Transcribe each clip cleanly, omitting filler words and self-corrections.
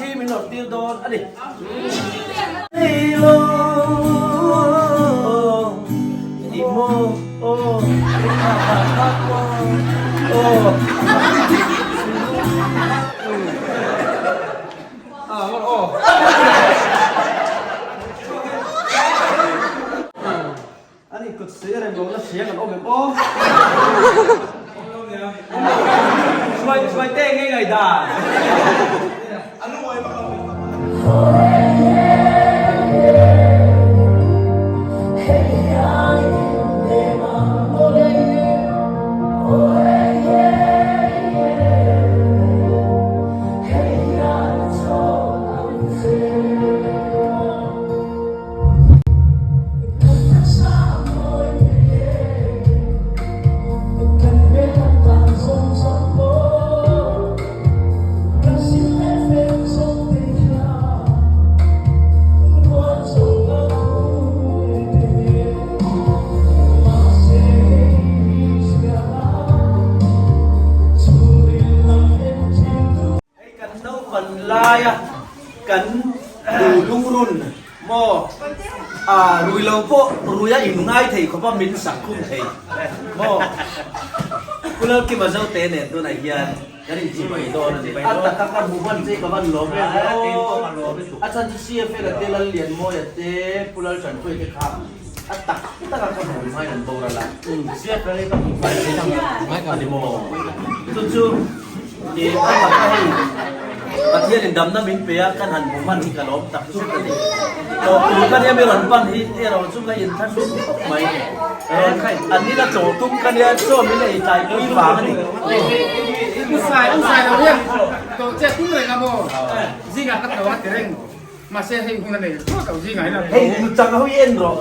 Thli min lawrh tir dawn a ni. Hei lo i maw aw aw. Ani kut sui a rem lohna hria kan awm em aw? Hruai hruai te ngei ngai dan. Hei kan naupan laia kan lungrun maw a rui lo pawh rui a in ngai thei khawp a min sak khum thei maw Pu Lalkima Zote nen tunah hian kan in chibai dawn a ni a taka ka hmu hman che ka van lawm em ve aw a chhan chu CFL a te Lallianmawia te Pu Laltanpuia te kha a tak taka ka hmu hmain an boral a CFL hi ka hmu hmain a ni maw chu chu I a taka hei Pathianin damna min pe a, kan han hmu hman hi ka lawm tak zet a ni. Tawh tur ka nia mi rawn pan hi erawh chu ka intha hlum khawp mai. Rawn an ina tlawh tum ka nia chaw min ei tlai pui vang a ni. U sai u sai lo hian tawh che tum reng a maw zingah ka tawh a ti reng mahse hei hun a nei thlawt lo zingah hian a Hei nu chang ho hi en rawh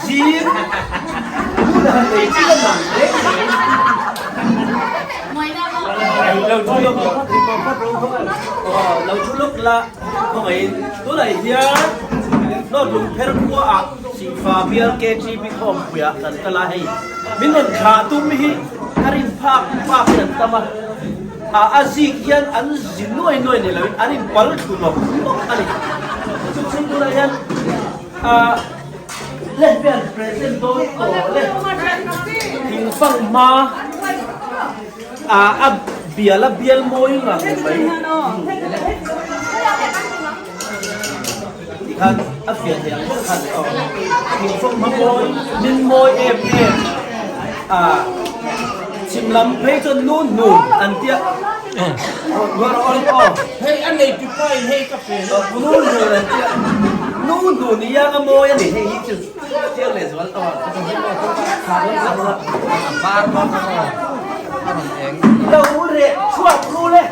zing hun a han nei chi ka nang reng reng. Lo thu lawk lo thu lawk la khawngaihin tunah hian North Lungpher khuaah Singfa bial KTP khawmpuiah kan kal a hei min rawn thlah tum hi ka rin phak phak in an tam a a zik hian an zi nuai nuai ni loin an inpal thlu nawk nawk a ni chu chu tunah hian Le vel present dawn tawh le thingfang hma a a bial a bial mawi ngang mai tikhan a fiah thei ang ber khan aw thingfang hma mawi min mawi em em a chhim lam phei chuan nu hnun an tia Hei a nei pipa in hei ka pe lo. Nu hnun an tia nu hnun i iang a mawi a ni hei hi chu chiang leh zual tawh A var bawk a aw a rawn eng. Lo reh chhuak ru le.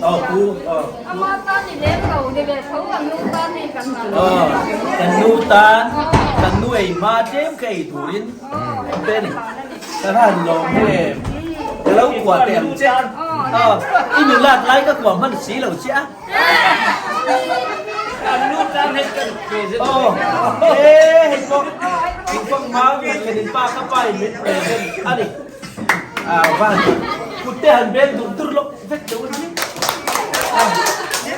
Aw pu aw. Kan nu tan kan nu ei hma tlem kha ei turin te ni ka han lawm em ka lo kuah teh ang che a i nulat lai ka kuah hman si lo che a aw e hei pawh thingfang hma thlenin pa ka pa in min present a ni a van kut te han beng dur dur lawk vek deuh a ni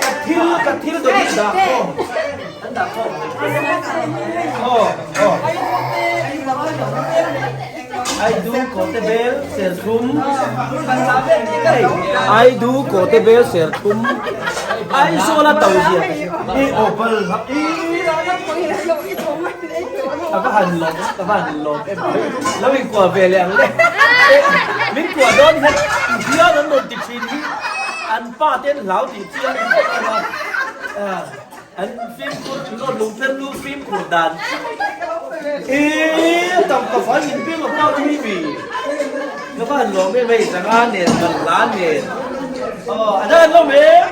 ka thil ka thil dawt in dah khawm an dah khawm aw aw Aidu kawte bel serthum hei Aidu kawte bel serthum Aizawl a to zia i aw bal i a va han lawm a va han lawm em lo inkuah ve leh ang le min kuah dawn hian bial an rawn ti thin hi an pa te an hlau tih chiang an fimkhur lawt lungpher lu fimkhur dan i tam ka fai in peng a pau hi mi ka va han lawm em hei zanga nen balhla nen aw a dang an lawm em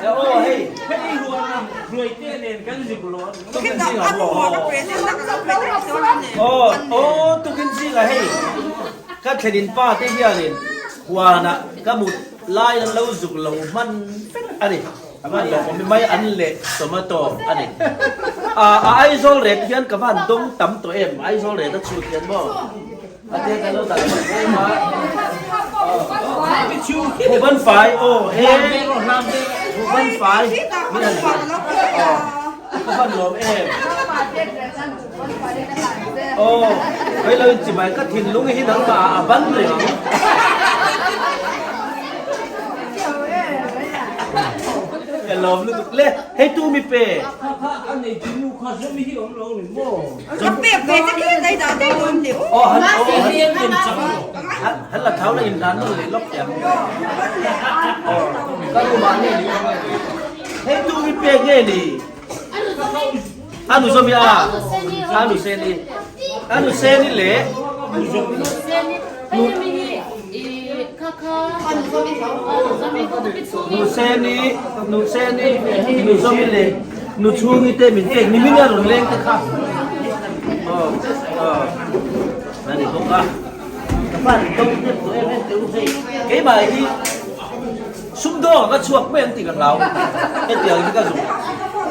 Aw hei hei huan hruaite nen kan zik lo tukin zingah aw aw tukin zingah hei ka thlenin pa te hianin huanah ka mut lai an lo zuk lo hman vek a ni. A van lawm awm mai an leh tomato a ni. A Aizawl ret hian ka van dawng tam tawh em Aizawl ret a chhut hian maw a tia kan lo dah hman em a. Huban fai aw he huban fai min han aw ka van lawm em. Aw hei lo in chibai ka thinlung hi nangmah ah a ban reng ang. Ka lawm lutuk le hei tu mi pe. Aw han aw han han la thau la in hlan nawn leh lawk teh ang. Aw ka room ah nge ni. Hei tu mi pe nge ni. A nu zawm i a, a nu seni, a nu seni leh nu seni, nu seni, nu zawmi leh nu chhungi te min pek ni min a rawn leng te kha aw aw a ni bawk a ka fan dawng hnem tawh em em teh u hei keimah hi Sumdawng a ka chhuak mai ang tih ka hlau. Hetiang hi ka zuk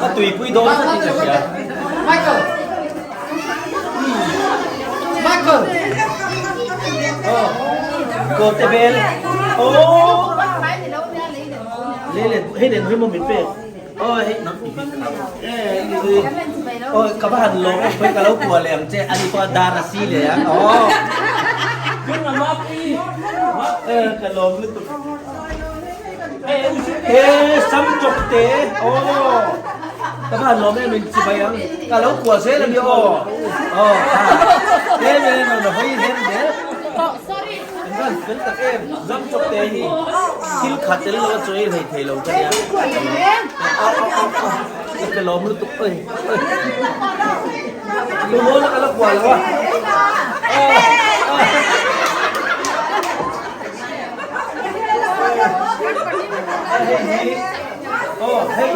ka tuipui dawn tlat in ka hria. Michael! Michael! Aw, Kawrte bel. Aw! Lei len, hei len hi maw min pek. Aw, hei nang i hming kha. Aw, ka va han lawm em, khawi ka lo kuah leh ang che. Ani pawh a dar a si leh ang. Aw! Ka lawm lutuk. He sam chawk te aw ka va han lawm em in chibai ang ka lo kuah zel a ni aw aw he me no na hawi hem zel in van fel tak em zam chawk te hi thil khat tel lo a chawi hlei thei lo ka nia ka lawm lutuk oi lumawn a ka la kuah lo a. Aw hei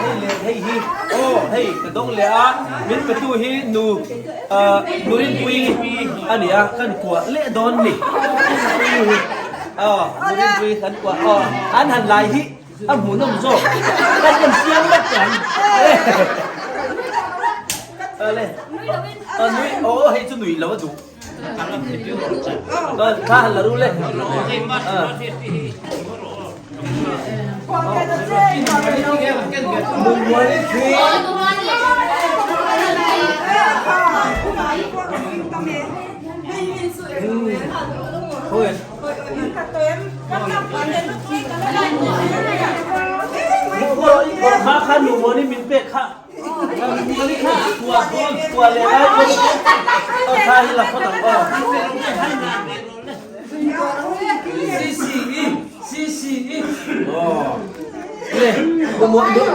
hei leh hei hi aw hei ka dawng leh a min pe tu hi nu ah nu Rinpui a ni a kan kuah leh dawn ni aw nu Rinpui kan kuah aw an han lai hi a hmuhnawm zawk kan en chiang vek ang awle aw nui aw hei chu nui lo a duh. Kha han la ru le. Kha kha nu muani min pek kha.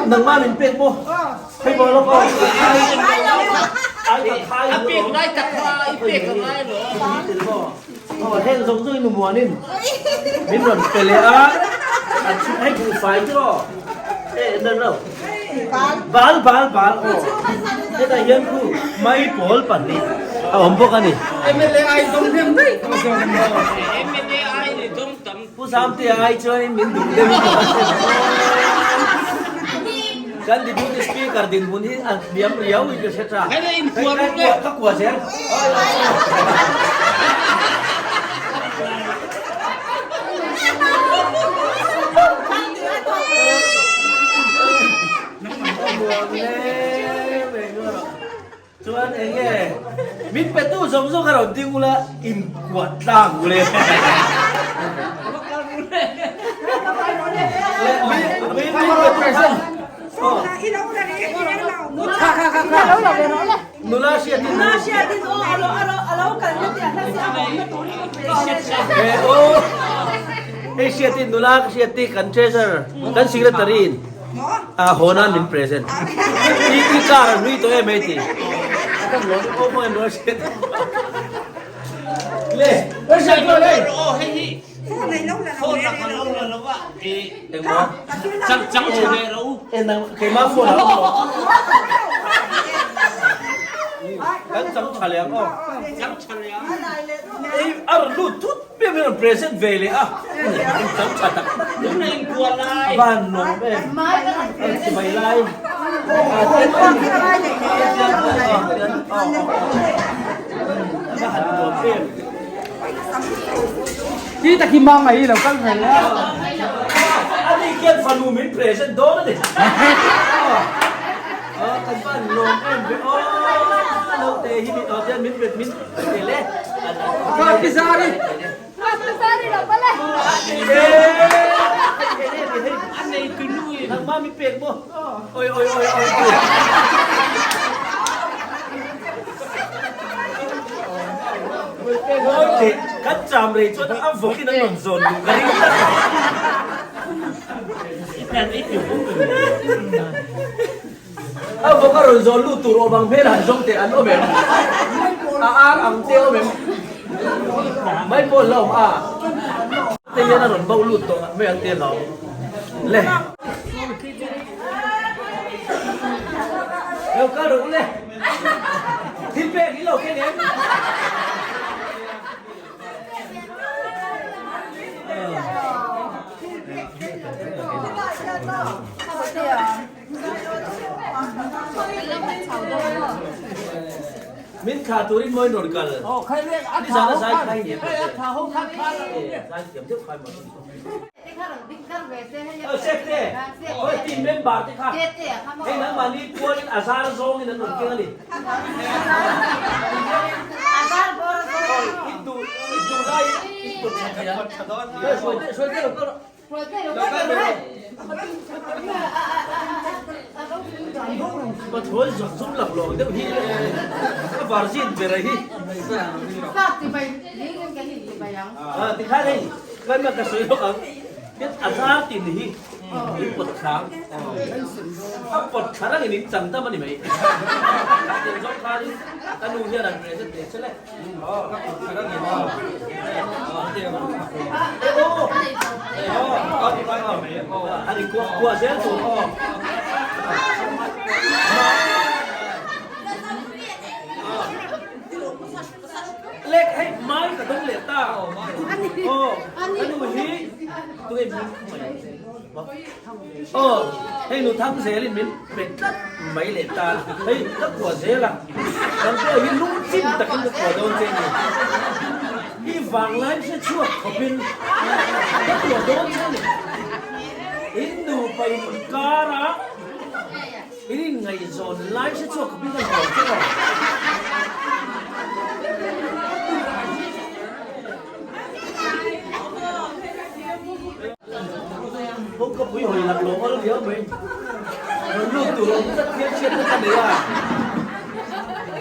Nangmah min pek maw? Hei maw lo aw. A pek lai tak kha i pek a ngai lo. Aw heng zawng zawng in umuanin min rawn pe leh a, an chhung hei buhfai chu aw eh no no bal bal bal aw hetah hian khu mai pawl pahnih a awm bawk a ni. MLA ai dawng hnem daih tawh zawk a ni. MLA ai ni dawng tam. Pu Zamtea ai chuanin min duh deuh in ka hre lo. Kan Deputy Speaker dinhmun hi a hniam riau in ka hre ta. Ka kua zel. Chuan eng nge min petu zawng zawng a rawn ding ula in kuah tlang u le. Nula hriatin Hei hriatin nula hriati kan treasurer kan secretary in A haw nan min present. I i car a hlui tawh em hei ti. Kan lo ni pawh em lo hriat. Le, oi sai ko le. Aw hei hi. Phone la kan lo la lo wa. E engmaw. Chang chang che ve ro. E nang keima phone a lo. Kan chang tha leh ang aw. Chang tha leh ang. Ei a rawn lut thut piah mai a rawn present ve leh a. Chang tha tak. Tuna in kual lai. A van nuam em. Chi mai lai. A han nuam em. Ti takin mang mai lo kal ve leh a. Ani khian fanu min present dawn a ni. Kan van lawm em ve aw naute hi min aw tian min bet min pe le. Ka pi zari. Ka pi zari lo pale. Anei tunu in. Nangma mi pek maw. Oi oi oi oi. Ngawi teh, kan cham rei chuan a vawkin an rawn zawn duh ka ring tlat a. A vawk a rawn zawn lut tur awm ang hmel han zawng teh an awm em? A ar ang te awm em? Mai pawh an la awm a. Te hian a rawn bo lut tawh mai ang te an la awm. Le. Lo kal rawh u le. Thil pek i lo ken em? Min thlah turin mawi rawn kal. Ni zan a zai khai ni. Zai thiam deuh khai maw. Sekte, oi team member te kha hei nangmahni pualin a zar zawngin an rawn keng a ni. In duh in duh laiin in pawt tha thei a. Hruai te hruai te lo kal rawh. Pathlawi zawk zum lak lawk deuh hi a virgin ber a hi. Tikhan hei kan ka sawi lawk ang. Tin a zar tin hi in pawt thlang a pawt thla rangin in chang dam a ni mai. Tin zawng khanin ka nu hian an present ve che le. Ani kuah kuah zel tur aw. Lek hei mai ka dawng leh ta. Aw ka nu hi tunge min mai. Aw hei nu thang zelin min pe tlat mai leh ta. Hei ka kuah zel a. Kan pawh hi lungchim takin ka kuah dawn che ni. I vanglai hre chhuak khawpin ka kuah dawn che ni. In nupa in inkar a. In inngaihzawn lai hre chhuak khawpin ka nuam che aw. Bawk ka pui hawi lak lawm awl riau mai. Rawn lut tur awm tlat hian hriatna ka nei a.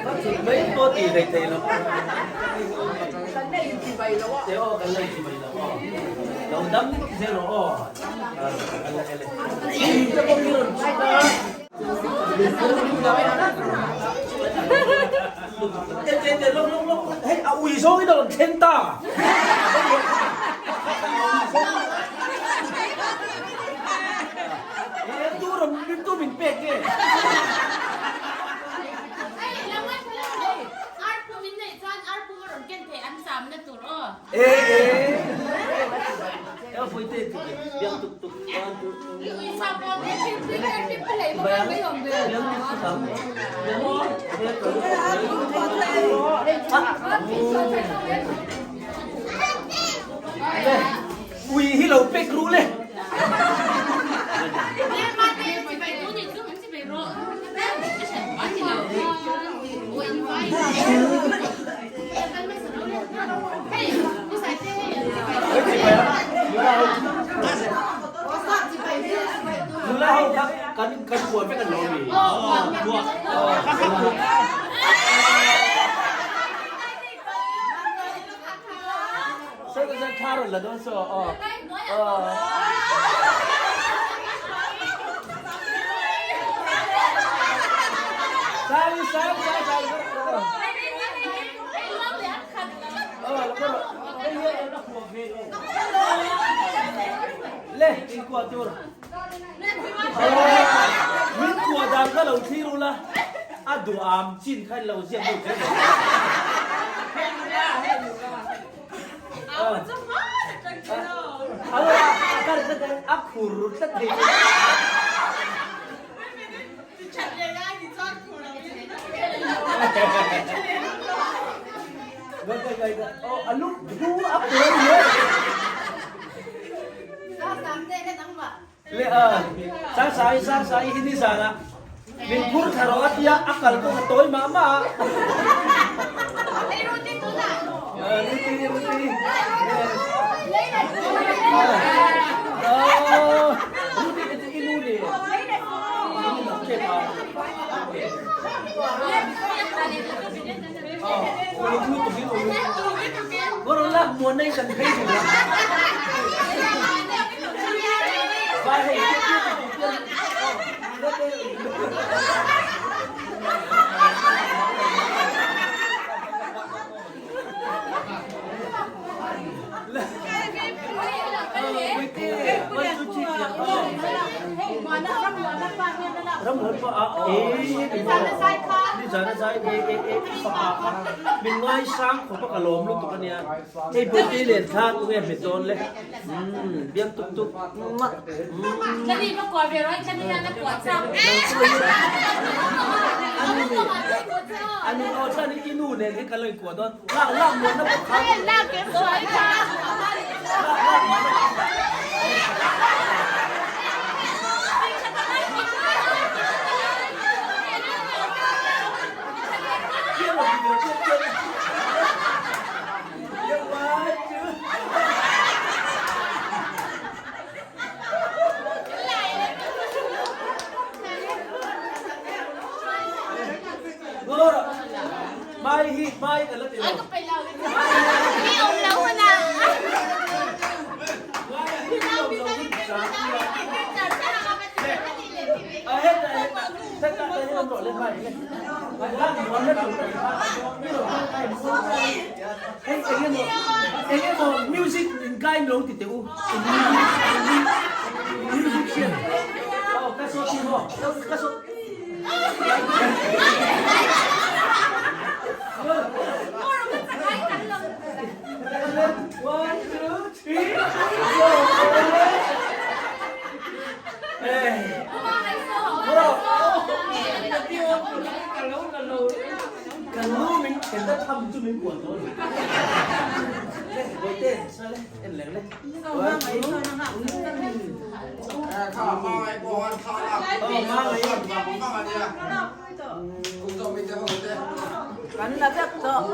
Ka thut mai pawh tih hlei thei lo. Te aw kan la inti mai lo aw. Lo dam zel rawh aw. Hei a ui zawngin a rawn thleng ta. Tu rawn tu min pek nge? E e. Ui hi lo pek ru le. Nula ho kha kan kan kuah vek an lo mi. Thla rawn la dawn saw aw. Sang sang sang sang. Le in kuah tur. Min kuah dan kha lo thlir ula. A A duham chin kha lo ziak deuh kher lo. A khur tlat thei. A lu a khur a Le a, Sangsai, Sangsai hi nizan ah min phur thla rawh a tia a kal pawh a tawi mah mah a. Ruti, Ruti. Ruti te chu i nu ni. Uluk lutuk in uluk. Kawr lak muan nei kan phei duh a. Vai hei te te te te Min ngaisang khawp a ka lawm lutuk a nia. Hei birthday len thla tunge hmet dawn le. Biang tuk tuk. Ani aw chuan i nu nen hi ka lo inkuah dawn. Lak lak muanna pawh kha. Lak lak muanna. Mai hi mai ka la ti lo. Engemaw music in kai lo ti teh u music hian aw ka saw ti maw ka saw One, two, three, four. Kan nu min kan ta tham chu min kuah dawn. Le boite sa le en leng le. Kan la vek tawh.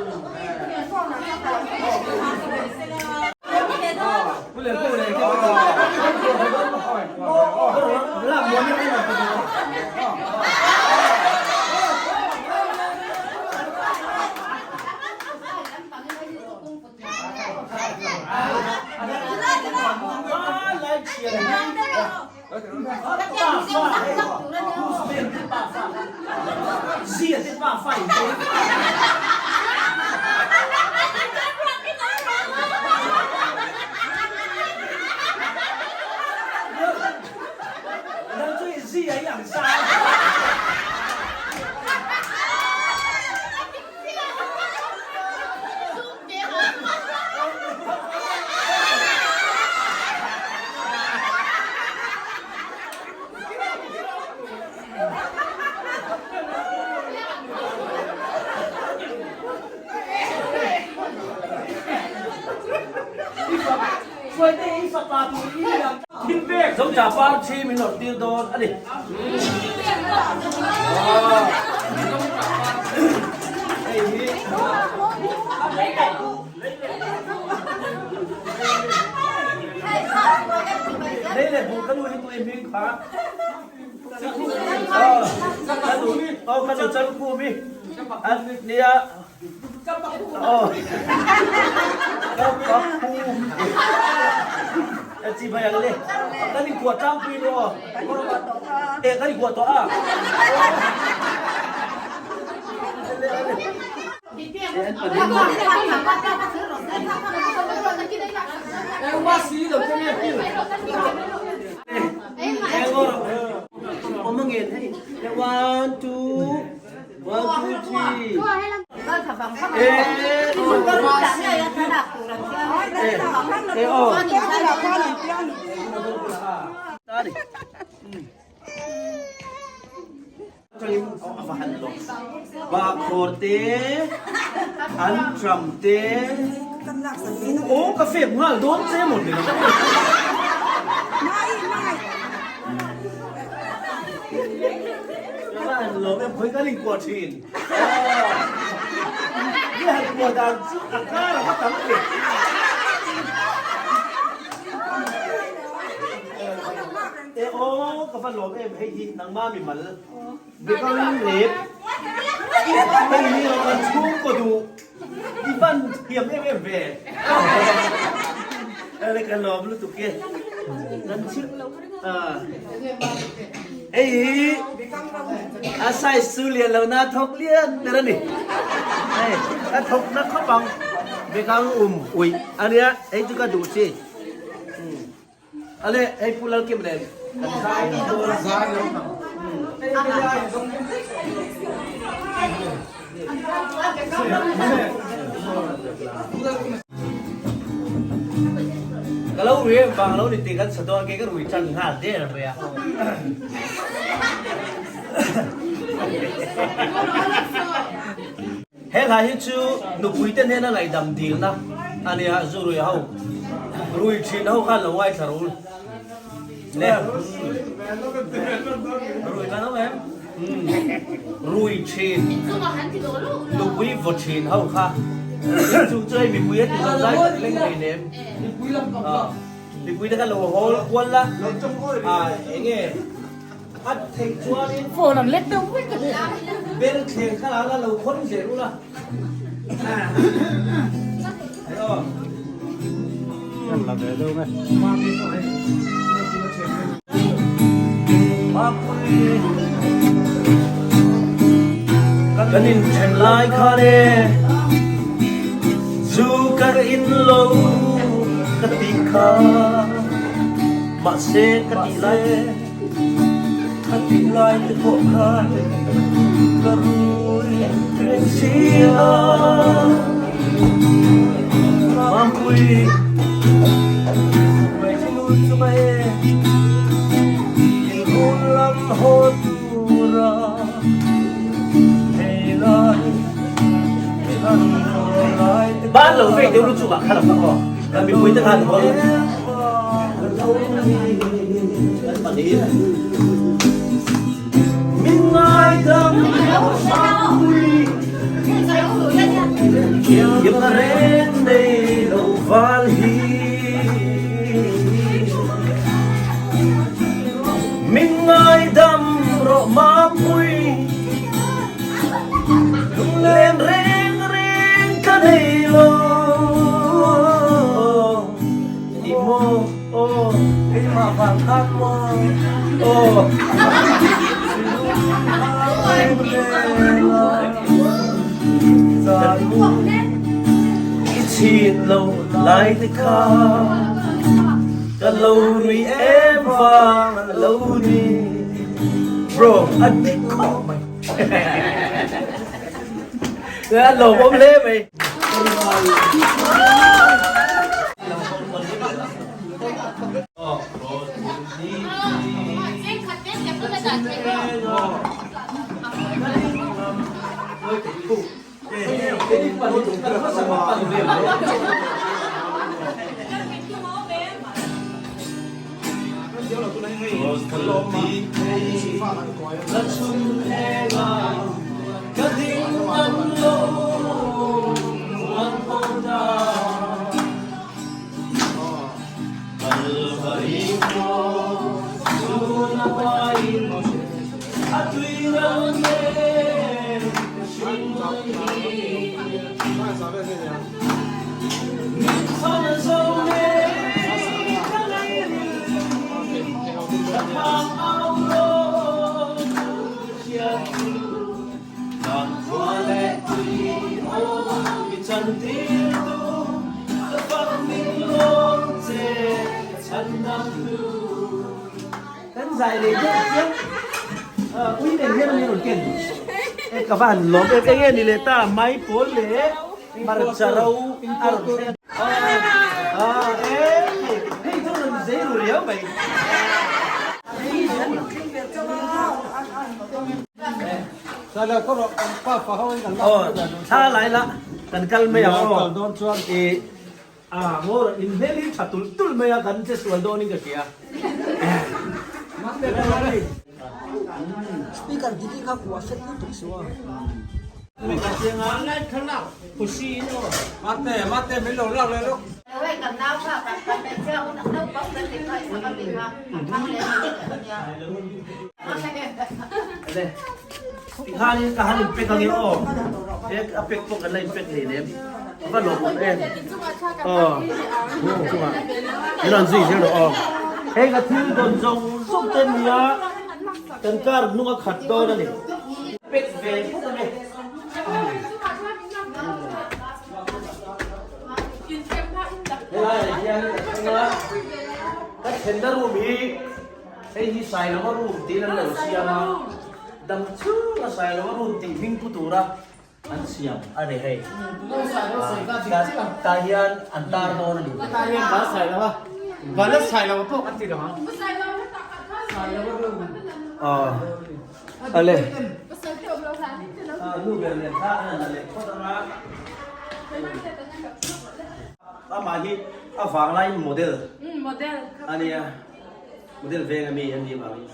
Zocha par thi min awrh tir dawn a ni. Hei hi. Lei leh buh ka nu hi tu i hming kha. Ka nu, oh ka nu chan khu mi. An nia. Oh. Ka pa khu. Chi bai ang le. Kan in kuah tlang pui lo. E kan in kuah to a. One, two, one. Bahkhawr te, anṭam te, aw ka fek nghal dawn che maw ni lo. Ka va han lawm em, khawi kan inkuah thin. Ni han kuah dan chu a kar a va tam ve. E aw ka va lawm em hei hi nangma mi mal bekang lep hei hi kan chhungkaw duh i van thiam em em ve ele ka lawm lutuk e kan chhung hei hi a size chu lian lo na thawk lian ber a ni hei a thawk na khawp ang bekang um uih ania hei chu ka duh chi. Ale hei Pu Lalkim nen kan zai dawn a. Zai lo tak. Ka lo rui em vang lo ni tih kan sa dawn ke ka rui tan nghal der mai a. He hla hi chu nupui te hnena ngaihdam dilna a nia, zu rui ho, rui thin ho khan lo ngaithla ru le. Rui kan awm em? Rui thin, nupui vaw thin ho kha chu chu hei mipui a ti zawh zai tak leng thei nem. Mipui te khan lo hawl kual la, eng nge? At theih chuanin Phone an lek deuh vek a ni. Bel thleng kha la lo khawn zel ula. Hello. Kan la ve deuh nge. Kan in then lai khan e zu ka in lo ka ti kha mahse ka ti lai Ka tih lai te pawh khan ka rui reng si a. Mampui hmeichhe nu chu mai e, inhun lam haw tura hei lai i han haw lai te kha. Ban lo vei deuh luchuk ah khan a fak aw, kan mipui te khan haw. I maw aw keimah vang khan maw aw I chhin lo lai te kha ka lo rui em vang a lo ni Bro a dik khawp mai A lawmawm hle mai. Kan zai leh deuh chiang. Ui nen hian an rawn ken. E ka va han lawm em enge ni leh ta mai pawl leh hmarcha ro a rawn thleng a e hei chu rawn zei ru riau mai. Thla lai la kan kal mai ang aw i a ngawr in hmel hi tha tulh tulh mai a kan che sual dawn in ka hria. Speaker diki kha kuah set lutuk suh a. Mate mate min lo lak leh lawk. Tikhanin ka han inpek ang e aw. He a pek pawh kan la inpek hlei nem. A va lawmawm em. Aw. Chungah. Min rawn zui zel rawh aw. Heng a thil dawn zawng zawng te nia kan car hnung a khat dawn a ni. Pek ve phawt ang e. Helaiah hian ka thleng a, ka thlenna room hi hei hi Sailova room tiin an lo siam a, dam chhunga Sailova room tih hming pu tura an siam a ni hei. Tah hian an tar dawn a ni. Tah hian Val Sailova, Vala Sailova pawh kan ti lo ang. Sailova room. Aw, ale. Nu ber nen kha an la leh phawt ang a. Amah hi a vanglaiin model a nia, model veng ami an nih vangin.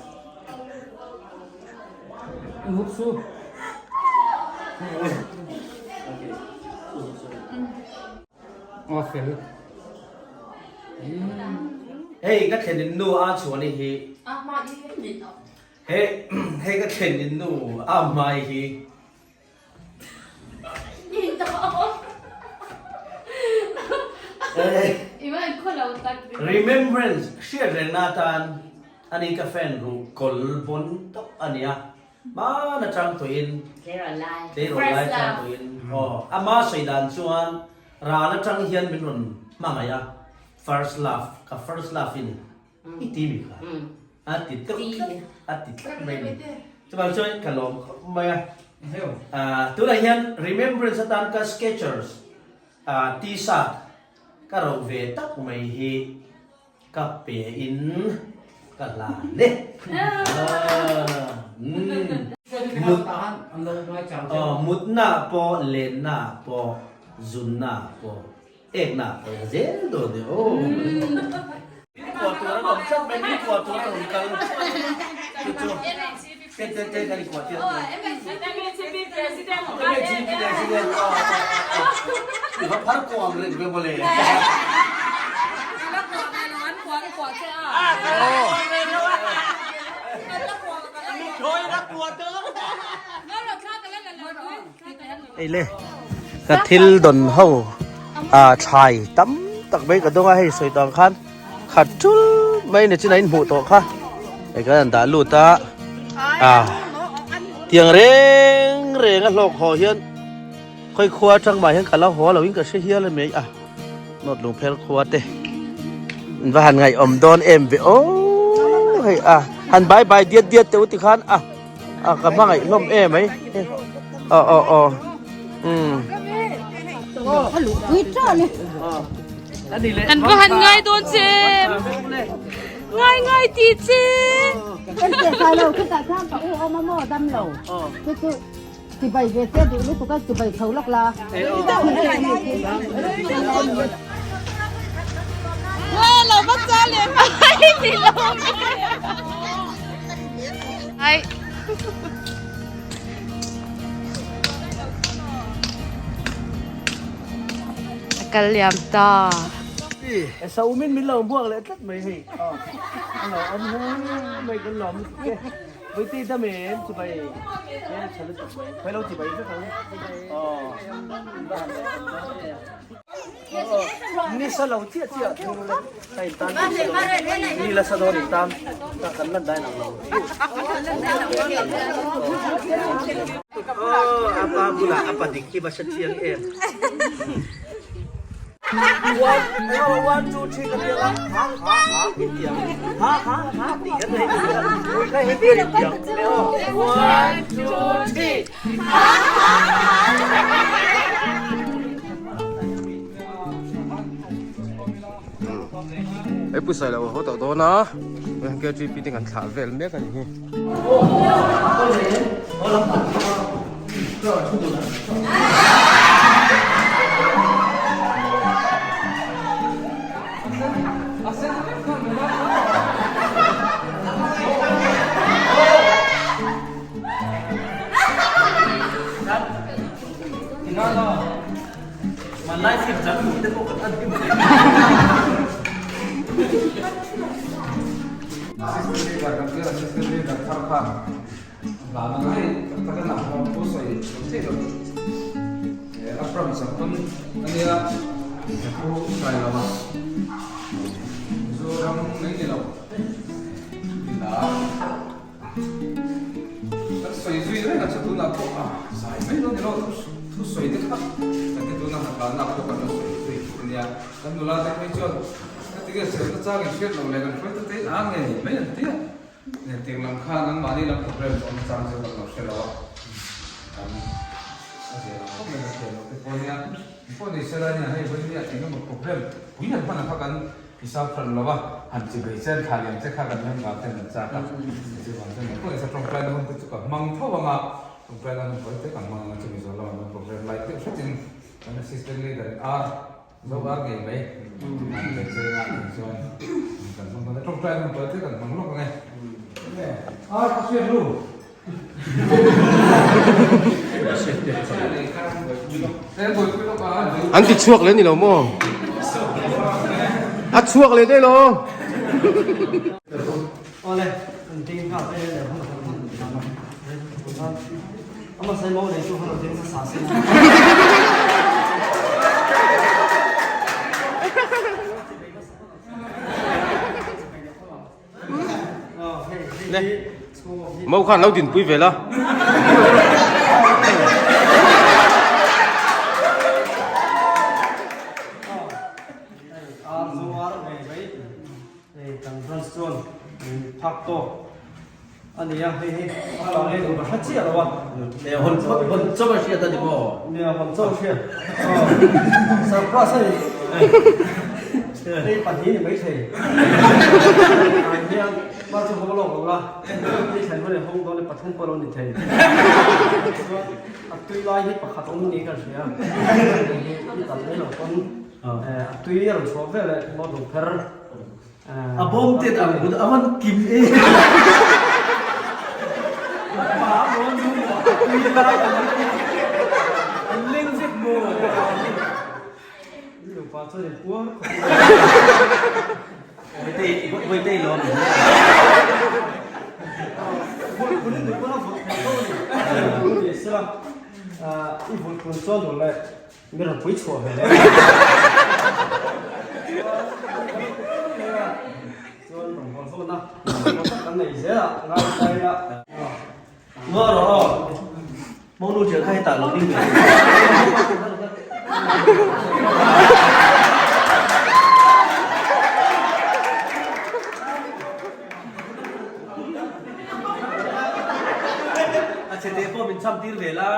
Hei ka thlenin nu a chhuani hi. He hei ka thlenin nu a hmai hi. Remembrance hriat rengna atan ani ka fan ruh kawl bawn tawp a nia hmana chang tawhin tleirawl lai chang tawhin aw ama sawi dan chuan ral atang hian min rawn hmangaih a first love ka first love in I ti mi kha a ti tlat tlat a ti tlat mai ni. Chuvang chuan ka lawm khawp mai a. Tunah hian remembrance atan ka Skechers t-shirt ka roh ve tak mai hi ka pe in ka hlan e. Mutna pawh lenna pawh zunna pawh. Ekna pawh a zel dawn e aw. Min kuah tur an awm tlat mai, min kuah tur an rawn kal chu chu te te te kan inkuah tir a ni. MHCP President aw i va phar kuah ang reng ve mawle. Ei le ka thil dawn ho a thlai tam tak mai ka dawng a hei sawi tawh ang khan khat tul mai ni chin a inhmuh tawh kha hei kan han dah lut a a tiang reng reng a hlawk haw hian khawi khua atang mah hian ka la haw lo in ka hre hial a mai a nawt lung phel khua te in va han ngaihawm dawn em ve aw hei a han bye bye diat diat teh u tikhan a. A ka hmangaih hlawm em mai. Aw aw aw. Umm. Kan va han ngai dawn che em. Ngai ngai ti che. Kan che sai lo khi tah khan ka u awm a maw dam lo. Chu chu chibai ve che duh lutuk a chibai chho lawk la. Ngai lo va cha leh mai ni lo. Ai. A kal liam ta. Sa umin min lo buak leh tlat mai hei. A lo awm hle mai kan lawm lutuk e. Vawi dam em chibai e tha lutuk mai. Khawi lo chibai vek ang. Aw. Ni sa lo chiah chiah thung le ka in tan ni sa lo ni la sa dawn in tan ka kan lan dain ang lo apa bula apa dik hi va hre chiang em. One, eng one, two, three ka tia la, ha ha ha in ti ang, ha ha ha tih kha hei ti ang, ui kha hei ti ang, one, two, three, ha ha ha. Hei pu Sailo a haw tawh dawn a, KTP te kan thlah vel mek a ni hi. Kan sawi zui reng a chu tunah pawh a zai mai lo ni lo thu sawi te kha kan ti tuna han tlanna pawh kan lo sawi zui a nia kan nula te phei chuan ka ti nge serna chang in hriat lo leh kan hruai ta te in a ngei mai an ti a engtiang lam khan an mahni lam problem pawh na chang chu kan lo hre lo a kan a zia lo khawp mai kan thiam lo te pawh nia pawh ni sela nia hei vawi nia eng emaw problem pui han hman ang kha kan I sap hran lo a, han chi bei chen thla lian che kha kan member ten an chak a, chu vang chuan engpawh nise tawngtaina hun te chu ka hmang tho ang a, tawngtaina hun pawh te kan hmang ang a, chumi zawh lamah chuan program lai deuh hretin kan assistant leader in ar zo ar ngei mai an pe chen a, tih chuan kan hmang dawn a, tawngtaina hun pawh te kan hmang lawk ang e. Ar ka hriat lu. An ti chhuak leh ni lo maw? A chhuak leh daih lo. Ne Mo khan lo dinpui ve la. A bawm te ang hun a van kim e. An leng vek maw. Vaitei lawm. Ngaw rawh aw. Monu ṭhian kha hetah lo ding ve. A chhe te pawh min cham tir ve la.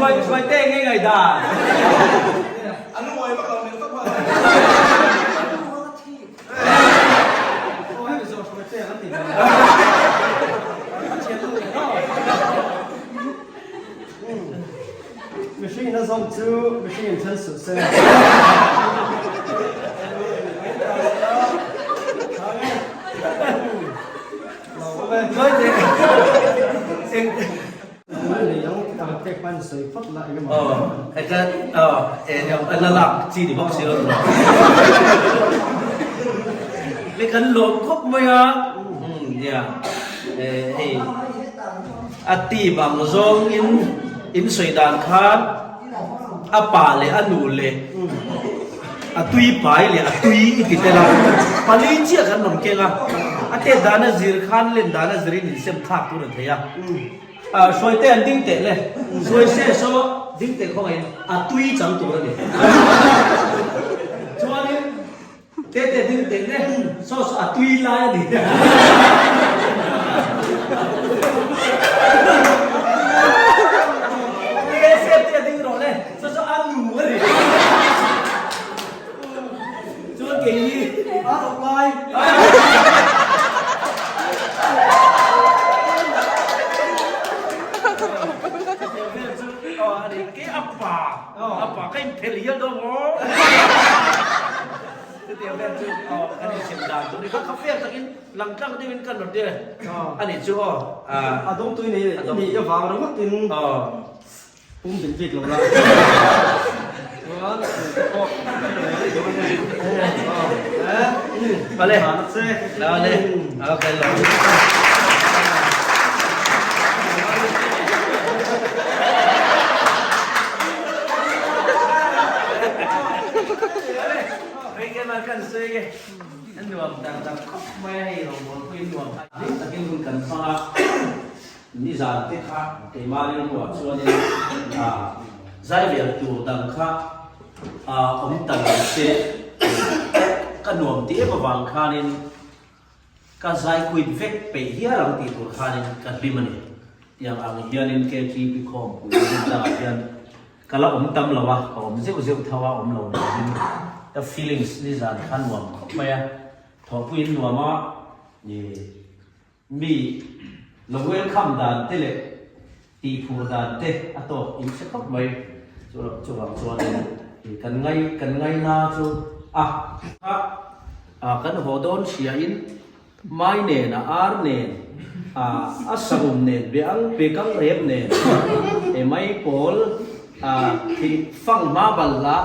Hruai hruai te ngei ngai dan. Mihring na zawng chu mihring in then suh se. pek hman sawi phawt la eng emaw. Aw heta aw a la lak chi ni bawk si lo tawh. Le kan lawm khawp mai a nia hei a team ang zawng in in sawi dan khan a pa leh a nu leh a tui pai leh a tui i ti tel a pali chiah kan rawn keng a a tet dan a zir khan len dan a zirin insem thlak tur a thei a. Hruai te an ding teh le, hruai se saw ding teh khawngaihin a tui chang tur a ni. Chuanin te te ding teh le, saw saw a tui lai a ni. Te se te ding rawh le, saw saw a nu a ni. Chuan kei hi a rawh lai. Kei a pa, a pa ka inphelh hial dawn maw? Chutiang vel chu kan inchhim dan tur ni kha kha fair takin lang tlang deuhin kan rawn tir a nih chu aw. A dawngtui nei nih avang ringawtin. Pum bil bik lo la. Chuan te pawh Vale. Vale. Okay lo. Nuam tak tak khawp mai a hei rawngbawlpui nuam takin hun kan hmang a. Nizan te kha keimah rilruah chuanin zai vel tur dang kha awm ta lo se ka nuam ti em avang khanin ka zai quit vek peih hial ang tih tur khanin ka hlim a ni. Tiang ang hianin KTP khawmpui hun dangah hian ka la awm tam lo a, ka awm zeuh zeuh tho a, awm lo niin ka feelings nizan kha nuam khawp mai a, thawhpuiin nuam a ni. Mi lo welcome dan te leh tihphur dan te a tawk in hre khawp mai. Chu lo chuvang chuanin kan ngai kan ngaina chu a. A kan haw dawn hria in mai nen a ar nen a a saum nen be ang pe kang rep nen e mai pawl a thi fang hma bal hla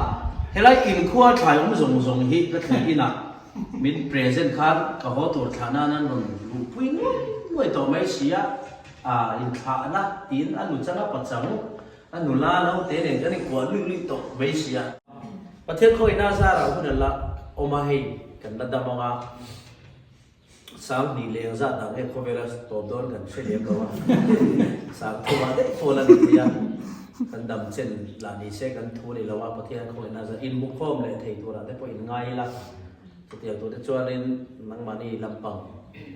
helai inkhua thlai awm zawng zawng hi ka thlen inah Min present khan ka haw tur thlah nan an rawn luhpui nuai nuai tawh mai si a, ah inthlahna tiin a nu chang a pachang, a nula naute nen kan inkuah luih luih tawh mai si a. Pathian khawihna zarah hun an la awm a, hei kan la dam ang a, Sanghnih leng zat dang heng khawvela tawp dawn kan hre lem lo a, Sangthuma daih pawh la ni thei a, kan dam chen lah ni se kan thu ni lo a, Pathian khawihna zar inhmukhawm leh thei turah te pawh inngai ila. Chutiang turte chuanin nangmahni lampang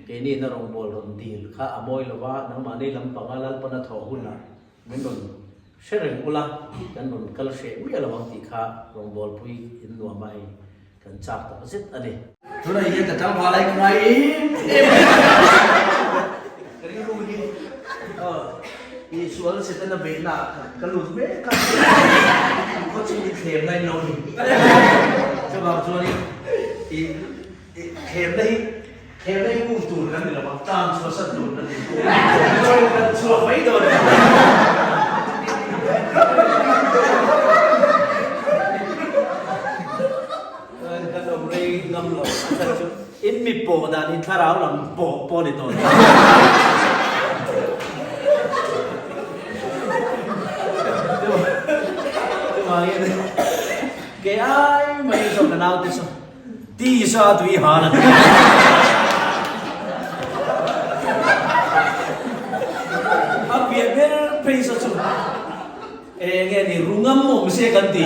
keini na rawngbâwl rawn dil kha a mawi lo va, nangmahni lampanga Lalpana thawh hunah min rawn hre reng ula, kan rawn kal hreh miah lo ang tih kha rawngbâwlpui in nuam a hei kan châk tak zet a ni. Tunah hian ka tlangval ai ka ngai em em a ni. Ka rilru hi i sual Setana beihna ah ka lut mek a, khaw chu i thlemna in lo ni. Chuvang chuanin i thlemna hi thlemna hi um tur kan ni lo a, tan chhuahsan tur kan ni. Kan chhuah mai dawn a ni. Kan awm rei ngam lo a chhan chu in mi pawh dan hi thlarau lam pawh pawh ni tawh lo. Chuvangin kei ai mai zawk ka naute saw tisa tui hal a ni. A piah ber phei saw chu. Eng nge ni ru ngam awm se kan ti.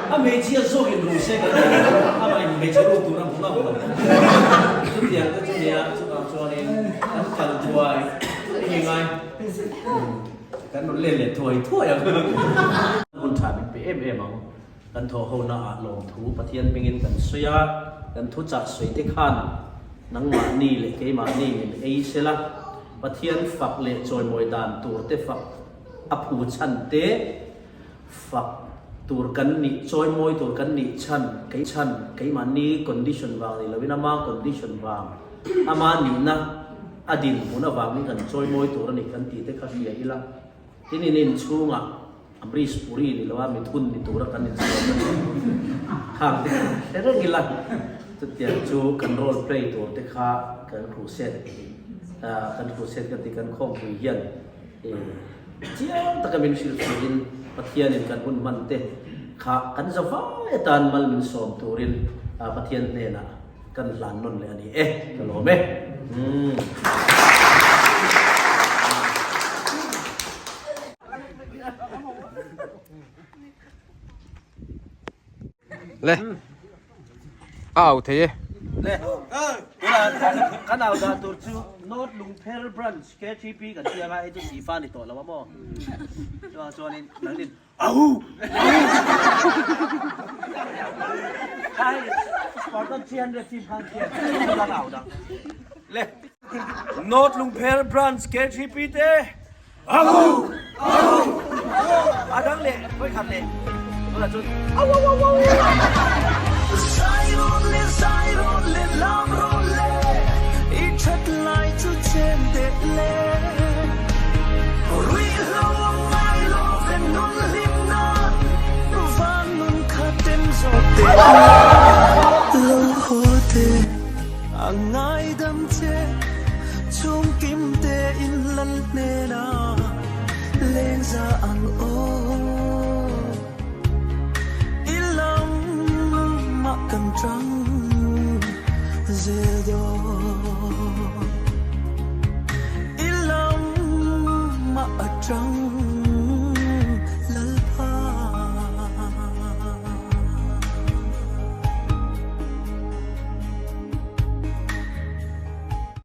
A hmeichhia zawkin ru se kan ti. Amah in hmeichhe ru tur a hmu ngam lo. Chutiang te chu nia, chuvang chuanin kan kal thuai thuai hi ngai. Kan rawn len leh thuai thuai ang. Hun tha min pe em em ang. Kan thawh hona ah lawmthu Pathian hmingin kan sawi a, kan thuchah sawi te khan nangmahni leh keimahni min ei sela, Pathian fak leh chawimawi dan tur te fak A phu chhan te fak tur kan nih, chawimawi tur kan nih chhan, kei chhan, keimahni condition vang ni loin ama condition vang, ama nihna a dinhmun avangin kan chawimawi tur a ni kan tih te kha hria ila. Tin in inchhungah Amrish Puri ni loa mithun ni tura kan insiam a ni. Khang te kha hre reng ila, chutiang chu kan role play tur te kha kan crusade kan crusade ka ti kan khawmpui hian chiang taka min hrilhfiahin Pathianin kan hun hman te kha kan za vai atan mal min sawm turin Pathian hnenah kan hlan nawn leh a ni e, ka lawm e. Le a au thei e. Le kan au dan tur chu North Lungpher Branch KTP kan tih anga hei chu Sifa ni tawh lo a maw? Chuan chuanin nangnin Au! Khai Spartan 300 team khan khian kan au dang. Le North Lungpher Branch KTP te Au! Au! A dang leh vawi khat leh tunah chuan Au au au au! Zai rawn le zai rawn le lam rawn le i that lai chu chen deh le Ruihhlo a ngai lo ve nun hlim nan van nun kha tem zawk teh le Lo haw teh a ngaidam che Chhung kim te in lal hnena lengza ang aw I lam mah kan tang zel dawn I lam mah a tang.